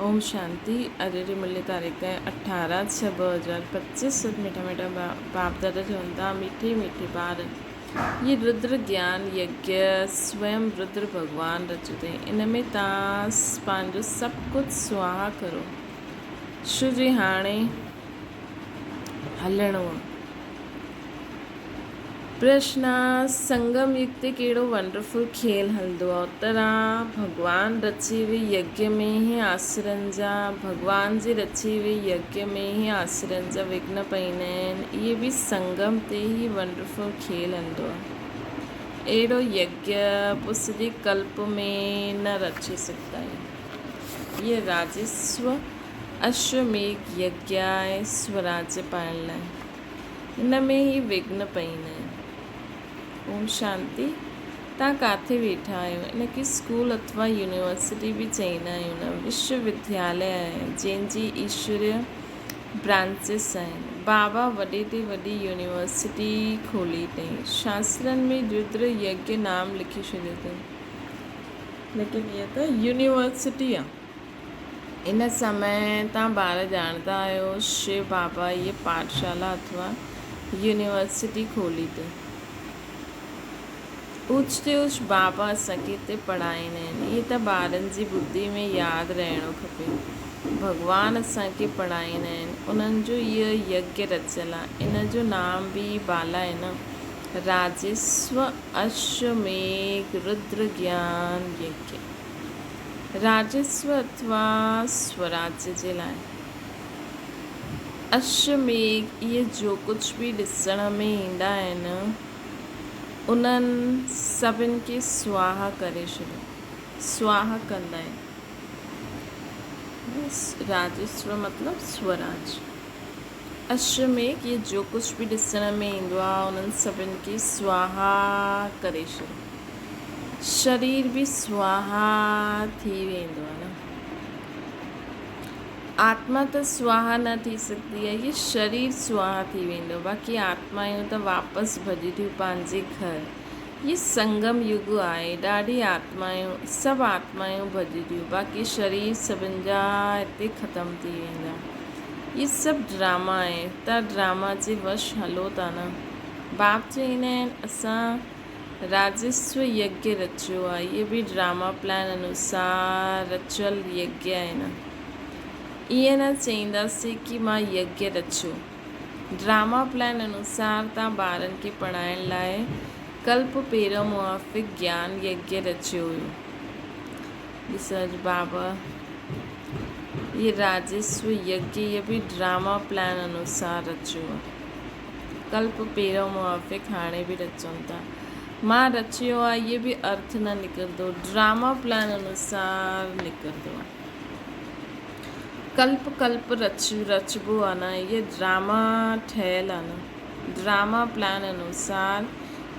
اوم شانتي اڄ جي ملي تاريخ 18 6 2025 مٺا مٺا باپ دادا چون ٿا مٺي مٺي ٻار هي ردر گيان يگيا سويم ردر ڀڳوان رچيو اٿئي ان ۾ تان پنهنجو سڀ ڪجهه سواها ڪرو شو جي هاڻي هلڻو آ. پرشن، سنگم يگ تي ڪهڙو ونڊرفل کيل هلندو آ؟ اترا، ڀڳوان رچي هئي يگيا ۾ هي آسرن جا، ڀڳوان جي رچي هئي يگيا ۾ هي آسرن جا وگهن پئيندا آهن، اهي به سنگم تي هي ونڊرفل کيل هلندو آ. اهڙو يگيا پوء سڄي ڪلپ ۾ نه رچي سگهندا آهيون. اهي راجسو اشوميگھ يگيا آهي سوراجيه پائڻ لاء. ان ۾ هي وگهن پئيندا آهن. اوم شانتي. توهان ڪاٿي ويٺا آهيو؟ ان کي اسڪول اٿوا يونيورسٽي به چئيندا آهيون نه؟ وشو ودياليه آهي، جنهن جي ايشوريه برانچز آهن. بابا وڏي تي وڏي يونيورسٽي کولي اٿئي. شاسترن ۾ ردر يگيا نام لکي ڇڏيو اٿئي. ليڪن هيء ته يونيورسٽي آهي. ان سمي تان ٻار ڄاڻندا آهيو شو بابا هيء پاٺشالا اٿوا يونيورسٽي کولي تي. اوچ تي اوچ بابا اسان کي هتي پڙهائيندا آهن. اهي ته ٻارن جي ٻڌي ۾ ياد رهڻو کپي. ڀڳوان اسان کي پڙهائيندا آهن. انهن جو هيء يگيا رچيل آهي. ان جو نام به بالا آهي نه. راجسو اشوميگھ ردر گيان يگيا. راجسو اٿوا سوراجيه جي لاء اشوميگھ اهي جو ڪجهه به ڏسڻ ۾ ايندا آهن، انهن سڀن کي سواها ڪري ڇڏيو. سواها ڪندا آهن. راجسو مطلب سوراج. اشوميگھ اهي جو ڪجهه به ڏسڻ ۾ ايندو آهي، انهن سڀن کي سواها ڪري ڇڏيو. شرير به سواها ٿي ويندو آهي نه. آتما ته سواها نه ٿي سگهندي آهي، هي شرير سواها ٿي ويندو، باقي آتمائون ته واپس ڀڄي ٿيون پنهنجي گهر. هي سنگم يگ آهي، ڏاڍي آتمائون، سڀ آتمائون ڀڄي ٿيون، باقي شرير سڀن جا هتي ختم ٿي ويندا. هي سڀ ڊراما آهي، تان ڊراما جي وش هلو ٿا نه. باپ چئيندا آهن، اسان راجسو يگيا رچيو آهي، اهي به ڊراما پلان انوسار رچيل يگيا آهن. ائين نه چئينداسين ڪي مان يگيا رچيو. ڊراما پلان انوسار تان ٻارن کي پڙهائڻ لاء ڪلپ پيرو موافق گيان يگيا رچيو هيو. ڏسو اڄ بابا اهي راجسو يگيا اهي به ڊراما پلان انوسار رچيو آهي. ڪلپ پيرو موافق هاڻي به رچون ٿا. مان رچيو آ اهي به ارٿ نه نڪرندو. ڊراما پلان انوسار نڪرندو آ. ڪلپ ڪلپ رچ رچبو آ نه اهي ڊراما ٺهيل آ نه. ڊراما پلان انوسار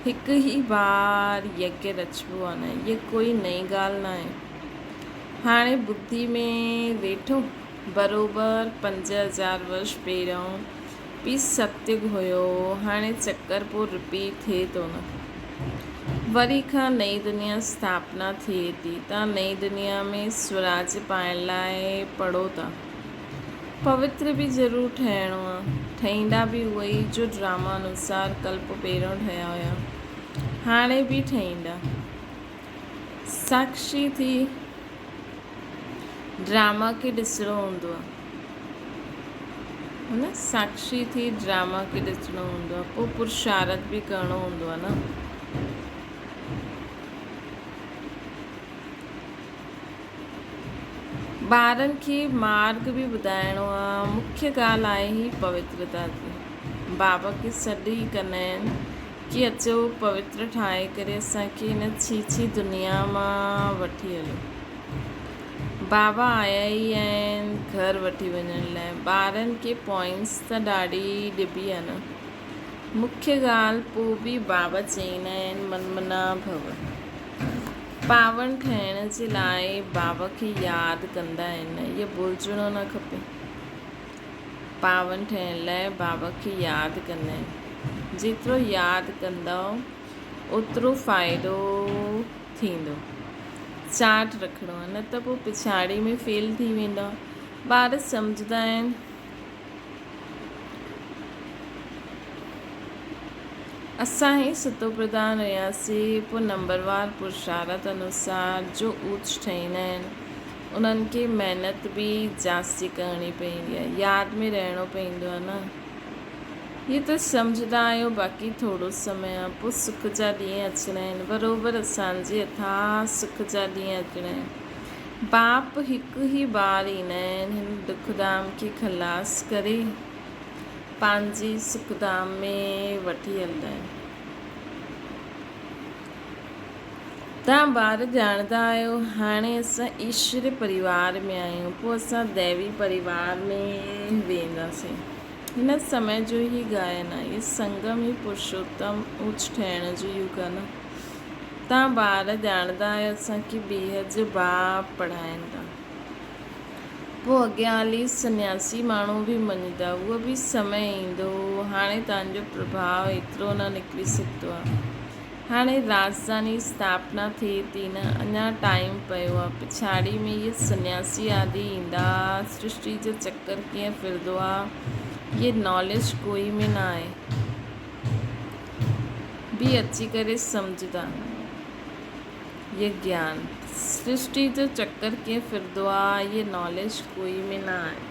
هڪ ئي بار يگيا رچبو آ نه. اهي ڪوئي نئين ڳالهه ناهي. هاڻي ٻڌي ۾ ويٺو بروبر 5000 ورش پهريون پي ستيگ هيو، هاڻي چڪر پو رپيٽ ٿئي ٿو نه. وري کان نئين دنيا اسٿاپنا ٿئي ٿي. تان نئين دنيا ۾ سوراج پائڻ لاء پڙهو ٿا. پوتر به ضرور ٺهڻو آ. ٺهيندا به اهي ئي جو ڊراما انوسار ڪلپ پهريون ٺهيا هيا. هاڻي به ٺهيندا. ساڪشي ٿي ڊراما کي ڏسڻو هوندو آ. نه ساڪشي ٿي ڊراما کي ڏسڻو هوندو آ پوء پرشارت به ڪرڻو هوندو آ نه. ٻارن کي مارگ به ٻڌائڻو آ. مکيه ڳالهه آهي هي پوترتا جي. بابا کي سڏ ئي ڪندا آهن ڪي اچو پوتر ٺاهي ڪري اسان کي هن ڇي ڇي دنيا مان وٺي هلو. بابا آيا ئي آهن گهر وٺي وڃڻ لاء. ٻارن کي پوائنٽس ته ڏاڍي ڏبي آ نه. مکيه ڳالهه پو به بابا چئيندا آهن من منا ڀو. پاون ٺهڻ جي لاء بابا کي ياد ڪندا آهن نه اهي ڀلجڻو نه کپي. پاون ٺهڻ لاء بابا کي ياد ڪندا آهن. جيترو ياد ڪندؤ اوترو فائدو ٿيندو. چارٽ رکڻو آهي نه ته پوء پڇاڙي ۾ فيل ٿي ويندا. ٻار سمجهندا آهن. اسان ئي ستوپرڌان هياسين، پوء نمبروار پرشارت انوسار جو اوچ ٺهيندا آهن، انهن کي محنت به جاستي ڪرڻي پوندي آهي، ياد ۾ رهڻو پوندو آهي نه. هي ته سمجهندا آهيو باقي ٿورو سمي آهي، پوء سک جا ڏينهن اچڻا آهن، بروبر اسان جي اٿاهه سک جا ڏينهن اچڻا آهن. باپ هڪ ئي بار ايندا آهن، هن دک ڌام کي خلاص ڪري پنهنجي سک ڌام ۾ وٺي هلندا آهن. توهان ٻار ڄاڻندا آهيو، هاڻي اسان ايشوري پريوار ۾ آهيون، پوء اسان ديوي پريوار ۾ وينداسين. هن سمي جو هي گائن آهي. هي سنگم ئي پرشوتم اوچ ٺهڻ جو يگ آهي نه. توهان ٻار ڄاڻندا آهيو اسان کي بيحد جو باپ پڙهائين ٿا. پوء اڳيان هلي سنياسي ماڻهو به مڃيندا. اهو به سمي ايندو. هاڻي توهان جو پرڀاء ايترو نه نڪري سگهندو آهي. هاڻي راڄڌاني اسٿاپنا ٿئي ٿي نه، اڃا ٽائيم پيو آ. پڇاڙي ۾ اهي سنياسي آدي ايندا، سرشٽي جو چڪر ڪيئن ڦرندو آ، اهي ناليج ڪوئي ۾ نه آهي. به اچي ڪري سمجهندا. اهي گيان، سرشٽي جو چڪر ڪيئن ڦرندو آ، اهي ناليج ڪوئي ۾ نه آهي.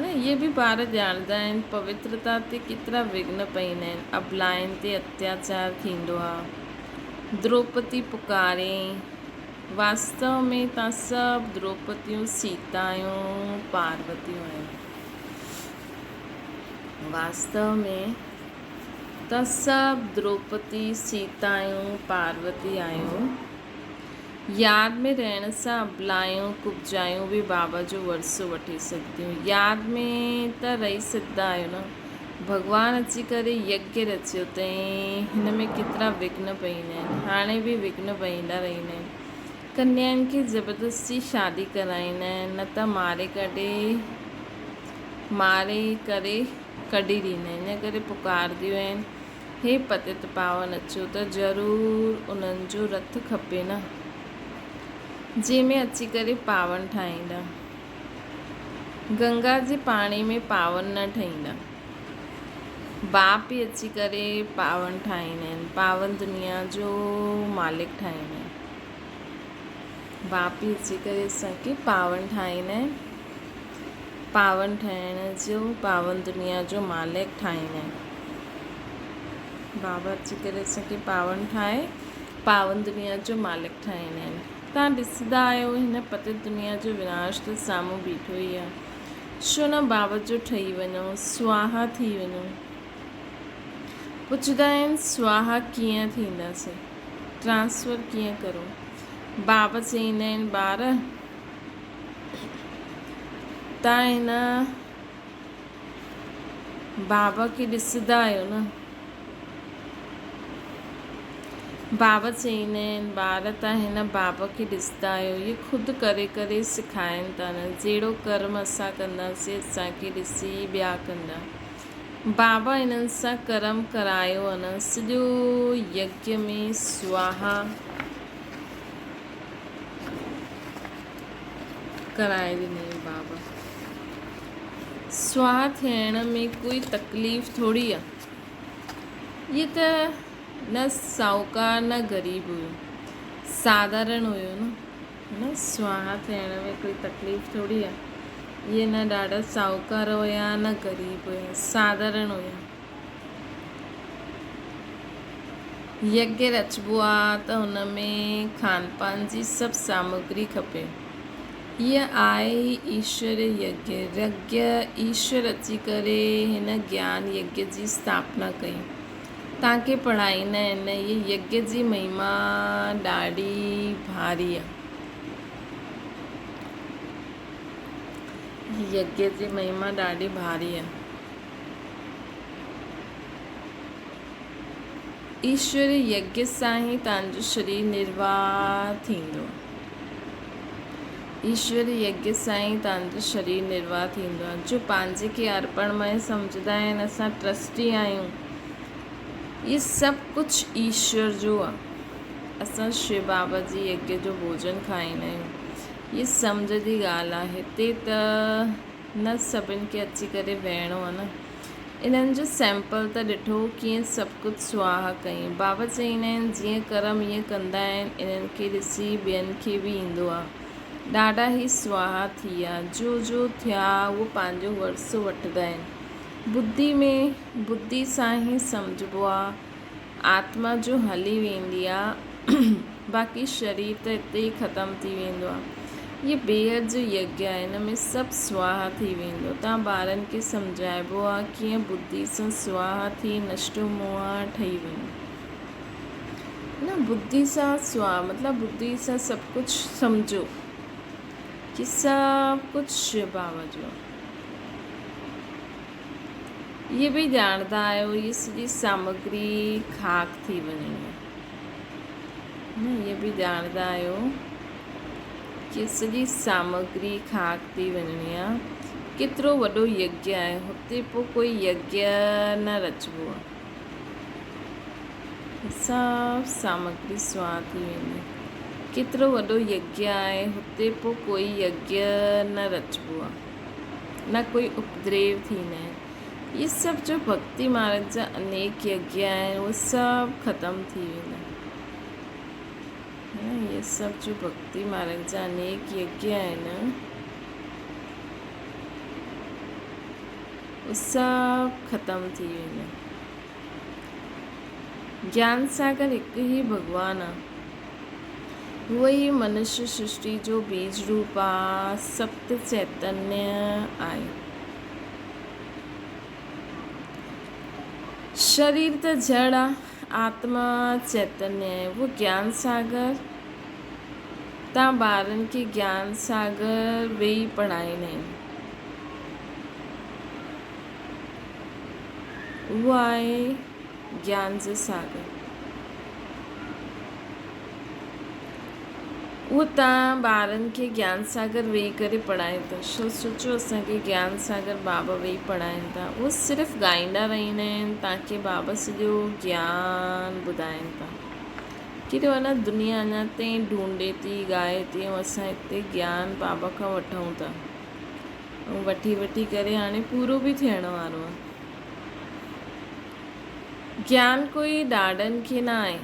اهي به ٻار ڄاڻندا آهن پوترتا تي ڪيترا وگهن پئيندا آهن، ابلائن تي اتياچار ٿيندو آهي. دروپتي پڪاريائين، واستو ۾ توهان سڀ دروپتيون سيتا آهيون، پاروتيون آهيو. واستو ۾ توهان سڀ دروپتي سيتا آهيون، پاروتي آهيو. ياد ۾ رهڻ سان ابلايون ڪبجايون به بابا جو ورثو وٺي سگهنديون. ياد ۾ ته رهي سگهندا آهيو نه. ڀڳوان اچي ڪري يگيه رچيو اٿئين. هن ۾ ڪيترا وگهن پئيندا آهن. هاڻي به وگهن پئيندا رهندا آهن. ڪنيائن کي زبردستي شادي ڪرائيندا آهن نه ته ماري ڪڍي ماري ڪري ڪڍي ڏيندا آهن. ان ڪري پڪارنديون آهن. هي پتيت پاون اچو ته ضرور انهن جو رٿ کپي نه، جنهن ۾ اچي ڪري پاون ٺاهيندا. گنگا جي پاڻي ۾ پاون نه ٺهيندا. باپ ئي اچي ڪري پاون ٺاهيندا آهن. پاون دنيا جو مالڪ ٺاهيندا آهن. باپ ئي اچي ڪري اسان کي پاون ٺاهيندا آهن. پاون ٺاهڻ جو پاون دنيا جو مالڪ ٺاهيندا آهن. بابا اچي ڪري اسان کي پاون ٺاهي پاون دنيا جو مالڪ ٺاهيندا آهن. توهان ڏسندا آهيو هن پتيت دنيا جو وناش ته سامهون بيٺو ئي آهي. ڇو نه بابا جو ٺهي وڃون، سواها ٿي وڃون. پڇندا آهن سواها ڪيئن ٿينداسين، ٽرانسفر ڪيئن ڪرون؟ بابا چئيندا آهن ٻار! توهان هن بابا کي ڏسندا آهيو نه؟ بابا چئيندا آهن، ٻار توهان هن بابا کي ڏسندا آهيو، اهي خود ڪري ڪري سکائن ٿا نه، جهڙو ڪرم اسان ڪنداسين اسان کي ڏسي ٻيا ڪندا. بابا انهن سان ڪرم ڪرايو نه، سڄو يگيه ۾ سواها ڪرائي ڏنائين بابا. سواهه ٿيڻ ۾ ڪوئي تڪليف ٿوري آ. هيء ته نه ساهوڪار نه غريب هيو. ساڌارڻ هيو نه. نه سواهه ٿيڻ ۾ ڪوئي تڪليف ٿوري آ. اهي نه ڏاڍا ساهوڪار هيا نه غريب هيا. ساڌارڻ هيا. يگيه رچبو آ ته ان ۾ کان پان جي سڀ سامگري کپي. هيء آهي ئي ايشوري يگيه. يگيه ايشور اچي ڪري هن گيان يگيه جي اسٿاپنا ڪئي. توهان کي پڙهائيندا آهن هيء يگيه جي مهما ڏاڍي ڀاري آ. هيء يگيه جي مهما ڏاڍي ڀاري آ. ايشوري يگيه سان ئي توهان جو شرير نرواهه ٿيندو. ايشوري يگيه سان ئي توهان جو شرير نرواهه ٿيندو آهي. جو پنهنجي کي ارپڻمئي سمجهندا آهن، اسان ٽرسٽي آهيون، اهي سڀ ڪجهه ايشور جو آهي. اسان شو بابا جي يگيه جو ڀوڄن کائيندا آهيون. هي سمجهه جي ڳالهه آهي. هتي ته نه سڀن کي اچي ڪري ويهڻو آهي نه. انهن جو سيمپل ته ڏٺو ڪيئن سڀ ڪجهه سواها ڪيائين. بابا چئيندا آهن جيئن ڪرم ائين ڪندا آهن. انهن کي ڏسي ٻين کي به ايندو آهي. ڏاڍا هي سواها ٿي ويا. جو جو ٿيا اهو پنهنجو ورثو وٺندا آهن. ٻڌي ۾ ٻڌي سان ئي سمجهبو آ. آتما جو هلي ويندي آ. باقي شرير ته اتي ئي ختم ٿي ويندو آ. هيء بيحد جو يگيا آهي. هن ۾ سڀ سواها ٿي ويندو. تان ٻارن کي سمجهائبو آ ڪيئن ٻڌي سان سواها ٿي نشٽو موها ٺهي وڃو. نه ٻڌي سان سواها مطلب ٻڌي سان سڀ ڪجهه سمجهو ڪي سڀ ڪجهه شو بابا جو آ. اهي به ڄاڻندا آهيو هيء سڄي سامگري خاڪ ٿي وڃڻي آهي. نه اهي به ڄاڻندا آهيو ڪي سڄي سامگري خاڪ ٿي وڃڻي آهي. ڪيترو وڏو يگيه آهي هتي پوء ڪوئي يگيه نه رچبو آهي. سڀ سامگري سواهه ٿي ويندي. ڪيترو وڏو يگيه آهي هتي پوء ڪوئي يگيه نه رچبو آهي. نه ڪوئي اپدريو ٿيندا آهن. اهي سڀ جو ڀڳتي مارگ جا انيڪ يگيه آهن اهي سڀ ختم ٿي ويندا. اهي سڀ جو ڀڳتي مارگ جا انيڪ يگيه آهن اهي سڀ ختم ٿي ويندا. گيان ساگر هڪ ئي ڀڳوان آهي. اهو ئي منشيه سرشٽي جو بيج روپ آ، ست چيتنيه آهي. شرير ته جڙ آ، آتما چيتنيه آهي. اهو گيان ساگر تان ٻارن کي گيان ساگر ويهي پڙهائيندا آهن. اهو آهي گيان جو ساگر. اهو توهان ٻارن کي گيان ساگر ويهي ڪري پڙهائين ٿا. سو سوچو اسان کي گيان ساگر بابا ويهي پڙهائين ٿا. اهو صرف ڳائيندا رهندا آهن توهان کي بابا سڄو گيان ٻڌائين ٿا. ڪيڏو آهي نه دنيا اڃا تائين ڍونڍي ٿي ڳائي ٿي ۽ اسان هتي گيان بابا کان وٺون ٿا. ۽ وٺي وٺي ڪري هاڻي پورو به ٿيڻ وارو آهي. گيان ڪوئي ڏاڏن کي نه آهي.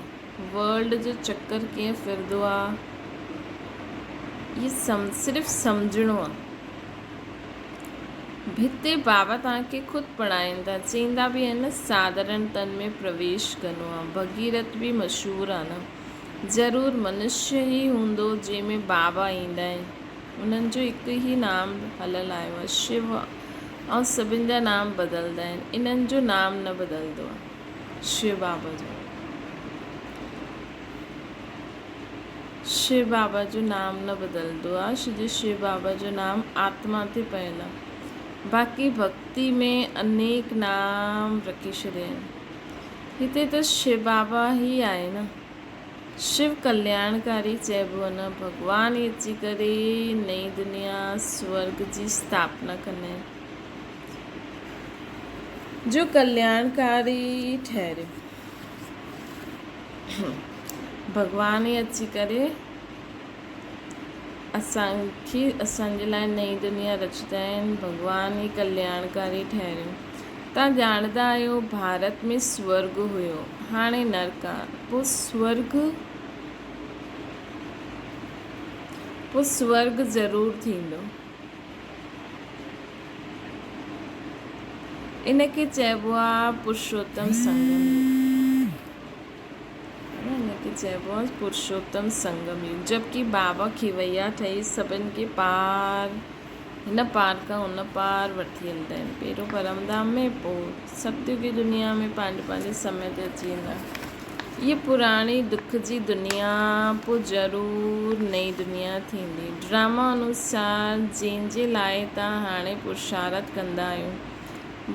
ورلڊ جو چڪر ڪيئن ڦرندو آ اهي صرف سمجهڻو آ. ڀتي بابا توهان کي خود پڙهائين ٿا. چئيندا به آهن نه ساڌارڻ تن ۾ پرويش ڪرڻو آ. ڀڳيرٿ به مشهور آ نه. ضرور منشيه ئي هوندو جنهن ۾ بابا ايندا آهن. انهن جو هڪ ئي نام هليل آيو آ شو ۽ سڀن جا نام بدلدا آهن. انهن جو نام نه بدلندو آ. شو بابا جو شو بابا جو نام نه بدلندو آ ڇو جو شو بابا جو نام آتما تي پيل آ باقي ڀڳتي ۾ انيڪ نام رکي ڇڏيا آهن هتي ته شو بابا ئي آهي نه شو ڪلياڻڪاري چئبو آ نه ڀڳوان ئي اچي ڪري نئين دنيا سورگ جي اسٿاپنا ڪندا آهن. جو ڪلياڻڪاري ٺهريو. ڀڳوان ئي اچي ڪري اسان کي اسان جي لاء نئين دنيا رچندا آهن. ڀڳوان ئي ڪلياڻڪاري ٺهريو. توهان ڄاڻندا آهيو ڀارت ۾ سورڳ هيو، هاڻي نرڪ آ. پوء سورڳ پوء سورڳ ضرور ٿيندو. ان کي چئبو آ پرشوتم سنگم يگ. ان کي چئبو آ پرشوتم سنگم يگ. جبڪه بابا کيويا ٺهي سڀن کي پار هن پار کان هن پار وٺي هلندا آهن. پهريون پرم ڌام ۾ پوء ستيگي دنيا ۾ پنهنجي پنهنجي سمي تي اچي ويندا آهن. هيء پراڻي دک جي دنيا پوء ضرور نئين دنيا ٿيندي. ڊراما انوسار جنهن جي لاء توهان هاڻي پرشارٿ ڪندا آهيو.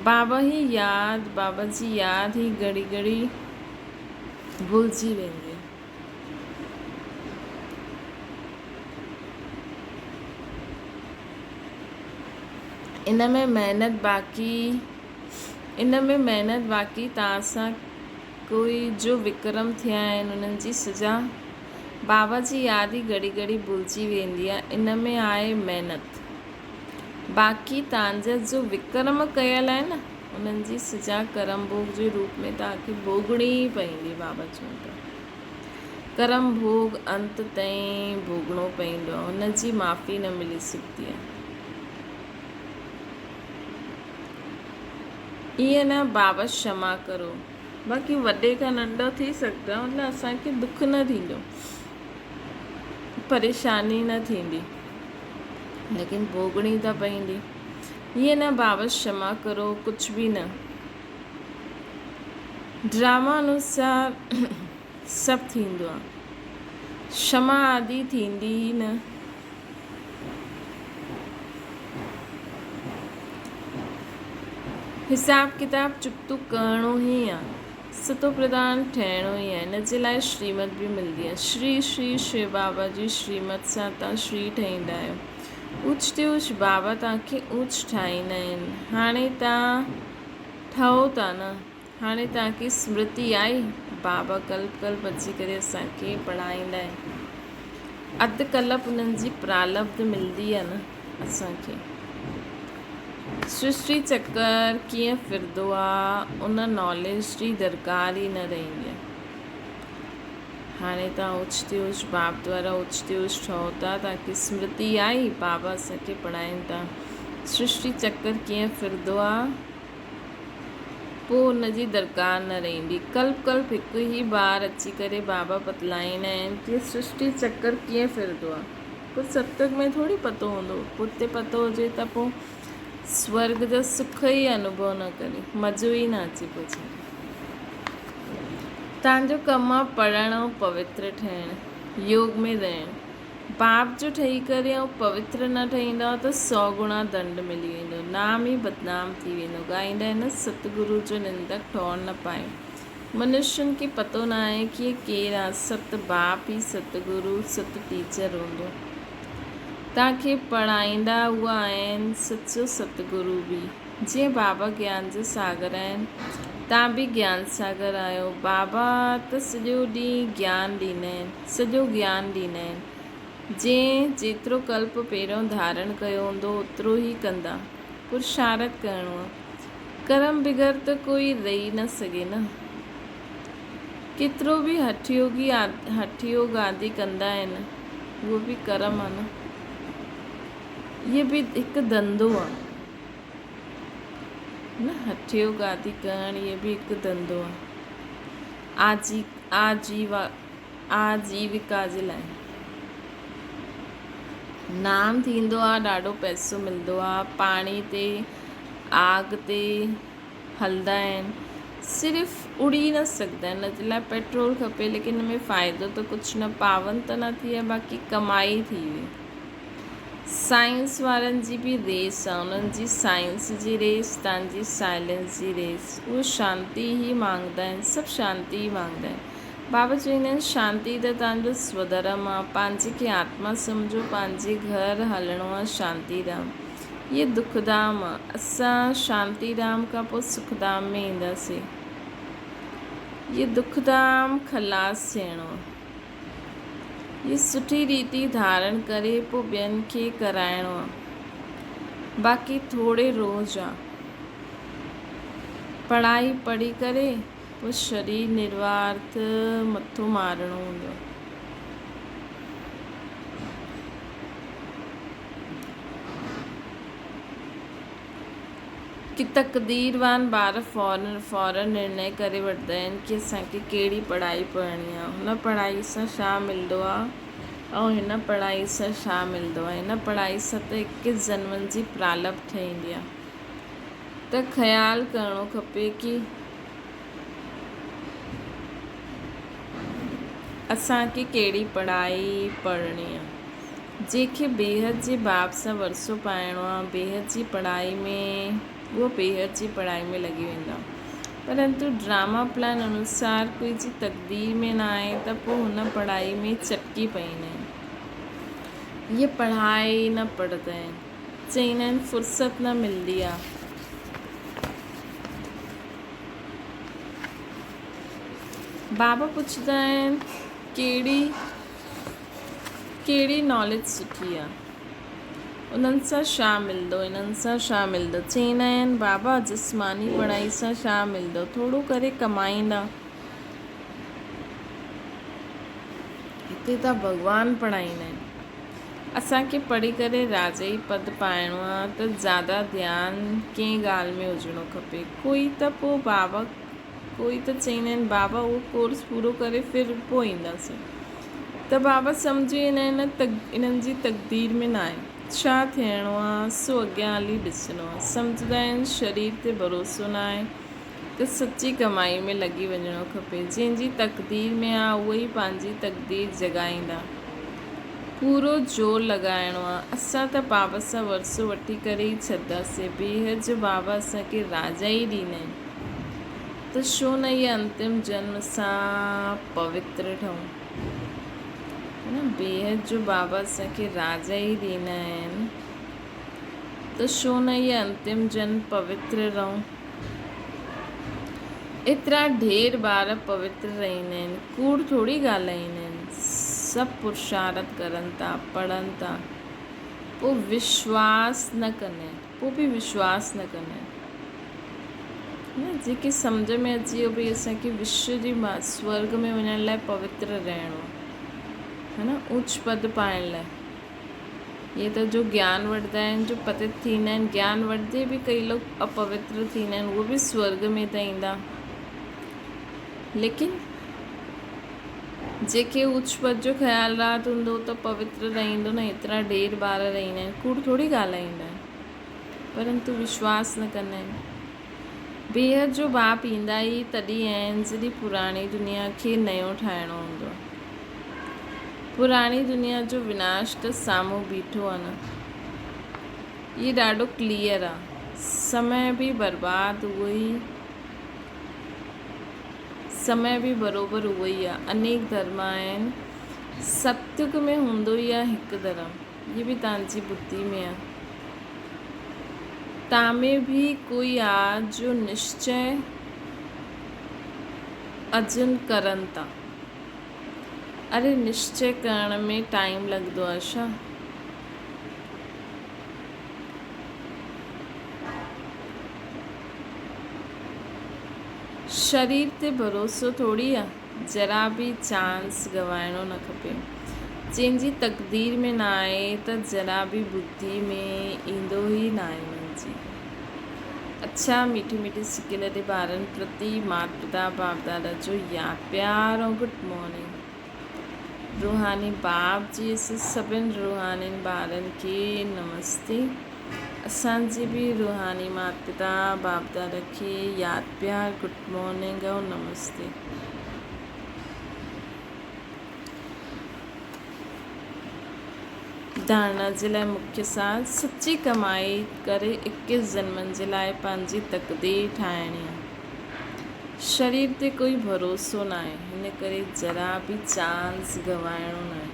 بابا هي ياد، بابا جي ياد هي گهڙي گهڙي ڀلجي ويندي آهي. ان ۾ محنت باقي ان ۾ محنت باقي توهان سان ڪوئي جو وڪرم ٿيا آهن انهن جي سزا بابا جي ياد ئي گهڙي گهڙي ڀلجي ويندي آ، ان ۾ آهي محنت. باقي توهان جا جو وڪرم ڪيل آهن نه، انهن جي سزا ڪرم ڀوڳ جي روپ ۾ توهان کي ڀوڳڻي ئي پوندي. بابا چون ٿا ڪرم ڀوڳ انت تائين ڀوڳڻو پوندو آهي، ان جي معافي نه ملي سگهندي آهي. ائين نه بابا شما ڪرو. باقي وڏي کان ننڍو ٿي سگهندو آهي، مطلب اسان کي دک نه ٿيندو، پريشاني نه ٿيندي، ليڪن ڀوڳڻي ته پوندي. ائين نه بابا شما ڪرو، ڪجهه به نه. ڊراما انوسار سڀ ٿيندو آهي، شما آدي ٿيندي ئي نه. حساب ڪتاب چڪتو ڪرڻو ئي آ، ستو پرڌان ٺهڻو ئي آ، ان جي لاء شريمت به ملندي آ. شري شري شو بابا جي شريمت سان توهان شري ٺهيندا آهيو. اوچ تي اوچ بابا توهان کي اوچ ٺاهيندا آهن. هاڻي توهان ٺهو ٿا نه. هاڻي توهان کي سمرتي آئي؟ بابا ڪلپ ڪلپ اچي ڪري اسان کي پڙهائيندا آهن. اڌ ڪلپ انهن جي پرالبڌ ملندي آهي نه اسان کي. سرشٽي چڪر ڪيئن ڦرندو آ، ان ناليج جي درڪار ئي نه رهندي آ. هاڻي توهان اوچ تي اوچ باپ دوارا اوچ تي اوچ ٺهو ٿا، توهان کي سمرتي آئي، بابا اسان کي پڙهائين ٿا. سرشٽي چڪر ڪيئن ڦرندو آ، پوء ان جي درڪار نه رهندي. ڪلپ ڪلپ هڪ ئي بار اچي ڪري بابا بتلائيندا آهن ڪي سرشٽي چڪر ڪيئن ڦرندو آهي. پوء ستيگ ۾ ٿوري پتو هوندو. پوء اتي پتو هجي ته پوء سورڳ جا سک ئي انوڀو نه ڪري، مزو ئي نه اچي پوء ڇا. تان جو ڪم آ پڙهڻ ۽ پوتر ٺهڻ، يوگ ۾ رهڻ. باپ جو ٺهي ڪري ۽ پوتر نه ٺهيندؤ ته سؤ گڻا دنڊ ملي ويندو، نام ئي بدنام ٿي ويندو. ڳائيندا آهن نه ستگرو جو نندڪ ٺور نه پائي. منشين کي پتو نه آهي ڪي ڪير آ ست باپ ئي ستگرو ست ٽيچر هوندو. توهان کي پڙهائيندا اهي آهن سچو ستگرو به. جيئن بابا گيان جا ساگر آهن، توهان به گيان ساگر آهيو. بابا ته سڄو ڏينهن گيان ڏيندا آهن، سڄو گيان ڏيندا آهن. جنهن جيترو ڪلپ پهريون ڌارڻ ڪيو هوندو، اوترو ئي ڪندا. پرشارٿ ڪرڻو آهي. ڪرم بغير ته ڪوئي رهي نه سگهي نه. ڪيترو به هٺ يوگي هٺ يوگ آدي ڪندا آهن، اهو به ڪرم آهي نه. اهي به هڪ ڌنڌو آهي. نه هٺ يوگ آدي ڪرڻ اهي به هڪ ڌنڌو آهي. آجي آجيوا آجيوڪا جي لاء نام ٿيندو آهي ڏاڍو پئسو ملندو آهي پاڻي تي آگ تي هلندا آهن صرف اڙي نه سگهندا آهن ان جي لاء پيٽرول کپي ليڪن ان ۾ فائدو ته ڪجهه نه پاون ته نه ٿي ويا باقي ڪمائي ٿي وئي. سائنس وارن جي به ريس آ، انهن جي سائنس جي ريس، تان جي سائلنس جي ريس. اهي شانتي ئي مانگدا آهن، سڀ شانتي ئي مانگدا آهن. بابا چوندا آهن شانتي ته تان جو سوڌرم آ، پنهنجي کي آتما سمجهو، پنهنجي گهر هلڻو آ شانتي ڌام. هيء دک ڌام آ، اسان شانتي ڌام کان پوء سک ڌام ۾ اينداسين. هيء دک ڌام خلاص ٿيڻو آ. هي سٺي ريتي ڌارڻ ڪري پو ٻين کي ڪرائڻو آ. باقي ٿوري روز آ. پڙهائي پڙهي ڪري پو شرير نروارٿ مٿو مارڻو هوندو آ. ڪي تقديروان ٻار فورن فورن نرڻي ڪري وٺندا آهن ڪي اسان کي ڪهڙي پڙهائي پڙهڻي آهي هن پڙهائي سان ڇا ملندو آهي ۽ هن پڙهائي سان ڇا ملندو آهي هن پڙهائي سان ته اڪيس جنمن جي پرالبڌ ٺهيندي آهي ته خيال ڪرڻو کپي ڪي اسان کي ڪهڙي پڙهائي پڙهڻي آهي. جنهن کي بيحد جي باب سان ورثو پائڻو آ، بيحد جي پڙهائي ۾ اهو بيحد جي پڙهائي ۾ لڳي ويندو آ. پرنتو ڊراما پلان انوسار ڪوئي جي تقدير ۾ نه آهي ته پوء هن پڙهائي ۾ چٽڪي پئيندا آهن. اهي پڙهائي ئي نه پڙهندا آهن. چئيندا آهن فرصت نه ملندي آ. بابا پڇندا آهن ڪهڙي. ڪهڙي ناليج سٺي آ؟ انهن سان ڇا ملندو، انهن سان ڇا ملندو؟ چئيندا آهن بابا جسماني پڙهائي سان ڇا ملندو، ٿورو ڪري ڪمائيندا. هتي ته ڀڳوان پڙهائيندا آهن. اسان کي پڙهي ڪري راجائي پد پائڻو آ ته زياده ڌيان ڪنهن ڳالهه ۾ هجڻو کپي. ڪوئي ته پوء بابا ڪوئي ته چئيندا آهن بابا اهو ڪورس پورو ڪري ڦر پوء اينداسين. ته بابا سمجهي ويندا آهن ته انهن جي تقدير ۾ ناهي. ڇا ٿيڻو آ سو اڳيان هلي ڏسڻو آ. سمجهندا آهن شرير تي ڀروسو ناهي. ته سچي ڪمائي ۾ لڳي وڃڻو کپي. جنهن جي تقدير ۾ آ اهو ئي پنهنجي تقدير جڳائيندا. پورو زور لڳائڻو آ. اسان ته بابا سان ورثو وٺي ڪري ئي ڇڏنداسين. بيحد جو بابا اسان کي راجا ئي ڏيندا آهن ته ڇو نه هيء انتم جنم سان پوتر ٺهون. نه بيحد جو بابا اسان کي راجا ئي ڏيندا آهن ته ڇو نه هيء انتم جنم پوتر رهون. ايترا ڍير ٻار پوتر رهندا آهن، ڪوڙ ٿوري ڳالهائيندا آهن، سڀ پرشارٿ ڪرن ٿا، پڙهن ٿا، پوء وشواس نه ڪندا آهن، پوء به وشواس نه ڪندا آهن. جيڪي سمجهه ۾ اچي ويو ڀئي اسان کي وشو جي سورڳ ۾ وڃڻ لاء پوتر رهڻو آهي، ها نه، اوچ پد پائڻ لاء. اهي ته جو گيان وٺندا آهن، جو پتت ٿيندا آهن، گيان وٺندي به ڪئي لوڪ اپوتر ٿيندا آهن، اهي به سورڳ ۾ ته ايندا. ليڪن جيڪي اوچ پد جو خيال رات هوندو ته پوتر رهندو نه، ايترا ڍير ٻار رهندا آهن، ڪوڙ ٿوري ڳالهائيندا آهن، پرنتو وشواس نه ڪندا آهن. بيحد جو باپ ايندا ئي تڏهن آهن جڏهن پراڻي دنيا کي نيو ٺاهڻو هوندو آهي. پراڻي دنيا جو وناش ته سامهون بيٺو آ نه. هي ڏاڍو ڪليئر آ. سمي به برباد اهو ئي سمي به بروبر اهو ئي آ. انيڪ ڌرم آهن. ستيگ ۾ هوندو ئي آ هڪ ڌرم. هي به توهان جي ٻڌي ۾ آ. تان ۾ به ڪوئي آ جو نشچي اجن ڪرن ٿا. اري نشچي ڪرڻ ۾ ٽائيم لڳندو آ ڇا؟ شرير تي ڀروسو ٿوري آ، ذرا به چانس گنوائڻو نه کپي. جنهن جي تقدير ۾ نه آهي ته ذرا به ٻڌي ۾ ايندو ئي ناهي انهن جي. اڇا ميٺي ميٺي سڪيل ڏي ٻارن پرتي مات پتا باپ دادا جو ياد پيار ۽ گڊ مارننگ روحاني باپ جي سڀن روحانين ٻارن کي نمستي اسان جي به روحاني مات پتا باپ دادا کي ياد پيار گڊ مارننگ ۽ نمستي. ڌارڻا جي لاء مکيه سار سچي ڪمائي ڪري اڪيس جنمن جي لاء پنهنجي تقدير ٺاهڻي آهي. شرير تي ڪوئي ڀروسو ناهي، هن ڪري ذرا به چانس گنوائڻو ناهي.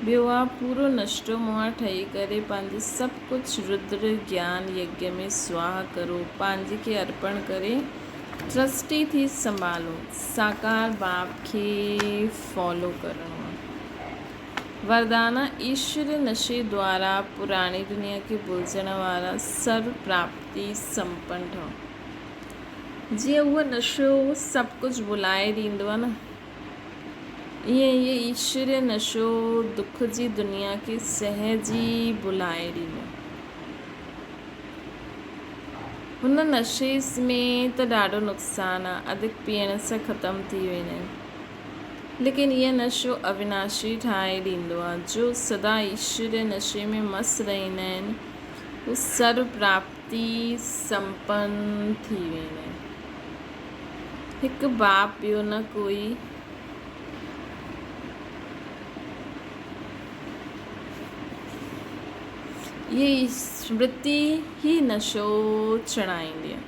ٻيو آ پورو نشٽو موها ٺهي ڪري پنهنجي سڀ ڪجهه ردر گيان يگيا ۾ سواها ڪرو، پنهنجي کي ارپڻ ڪري ٽرسٽي ٿي سنڀالو، ساڪار باپ کي فالو ڪرڻو آ. وردانا ايشوري نشي دوارا پراڻي دنيا کي ڀلجڻ وارا سرو پراپتي سمپن ٺهو. جيئن اهو نشو سڀ ڪجهه ڀلائي ڏيندو آهي نه، ايئن هي ايشوري نشو دک جي دنيا کي سهج ئي ڀلائي ڏيندو آهي. هن نشي ۾ ته ڏاڍو نقصان آهي، اڌڪ پيئڻ سان ختم ٿي ويندا آهن. ليڪن اهو نشو اويناشي ٺاهي ڏيندو آهي. جو سدا ايشوريه نشي ۾ مست رهندا آهن، هو سرو پراپتي سمپن ٿي ويندا آهن. هڪ باپ ٻيو نه ڪوئي. اها سمرتي ئي نشو چڙهائيندي آهي.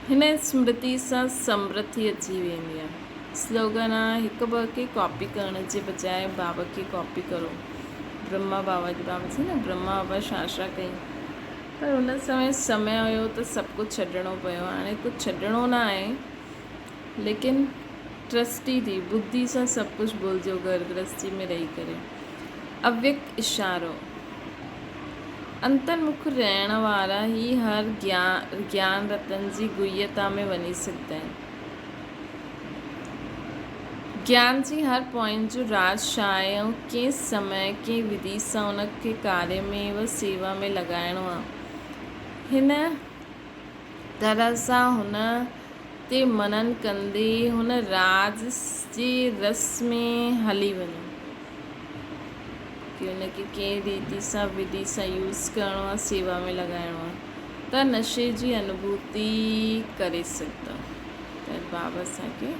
هن سمرتي سان سمرٿي اچي ويندي آهي. سلوگن آهي هڪ ٻه کي ڪاپي ڪرڻ جي بجاء بابا کي ڪاپي ڪرو. برهما بابا جي بابا چئي نه برهما بابا ڇا ڇا ڪئي. پر ان سمي سمي هيو ته سڀ ڪجهه ڇڏڻو پيو. هاڻي ڪجهه ڇڏڻو نه آهي ليڪن ٽرسٽي ٿي ٻڌي سان سڀ ڪجهه ڀلجو گهر گرهستي ۾ رهي ڪري. اويڪت اشارو، انترمک رهڻ وارا ئي هر گيان رتن جي گهيتا ۾ وڃي سگهندا آهن. گيان جي هر پوائنٽ جو راز ڇا آهي ۽ ڪنهن سمي ڪنهن وڌي سان ان کي ڪاري ۾ و سيوا ۾ لڳائڻو آهي. هن طرح سان هن تي منن ڪندي هن راز جي رس ۾ هلي وڃو ڪي ان کي ڪنهن ريتي سان وڌي سان يوز ڪرڻو آهي سيوا ۾ لڳائڻو آهي ته نشي جي انوڀوتي ڪري سگهندؤ ته بابا اسان کي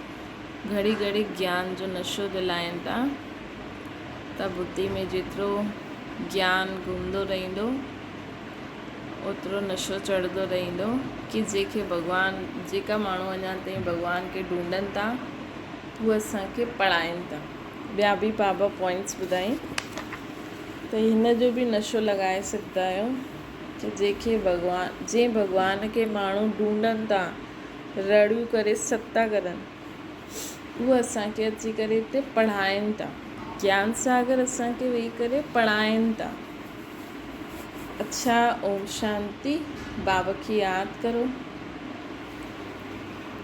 گهڙي گهڙي گيان جو نشو دلائين ٿا ته ٻڌي ۾ جيترو گيان گهمندو رهندو اوترو نشو چڙهندو رهندو ڪي جيڪي ڀڳوان جيڪا ماڻهو اڃا تائين ڀڳوان کي ڍونڍن ٿا هو اسان کي پڙهائين ٿا ٻيا به بابا پوائنٽس ٻڌائين ته هن جو به نشو لڳائي سگهندا آهيو ته جيڪي ڀڳوان جنهن ڀڳوان کي ماڻهو ڍونڍن ٿا رڙيون ڪري ست ٿا ڪرن هو اسان کي اچي ڪري هتي پڙهائين ٿا گيان ساگر اسان کي ويهي ڪري پڙهائين ٿا اڇا اوم شانتي بابا کي ياد ڪرو.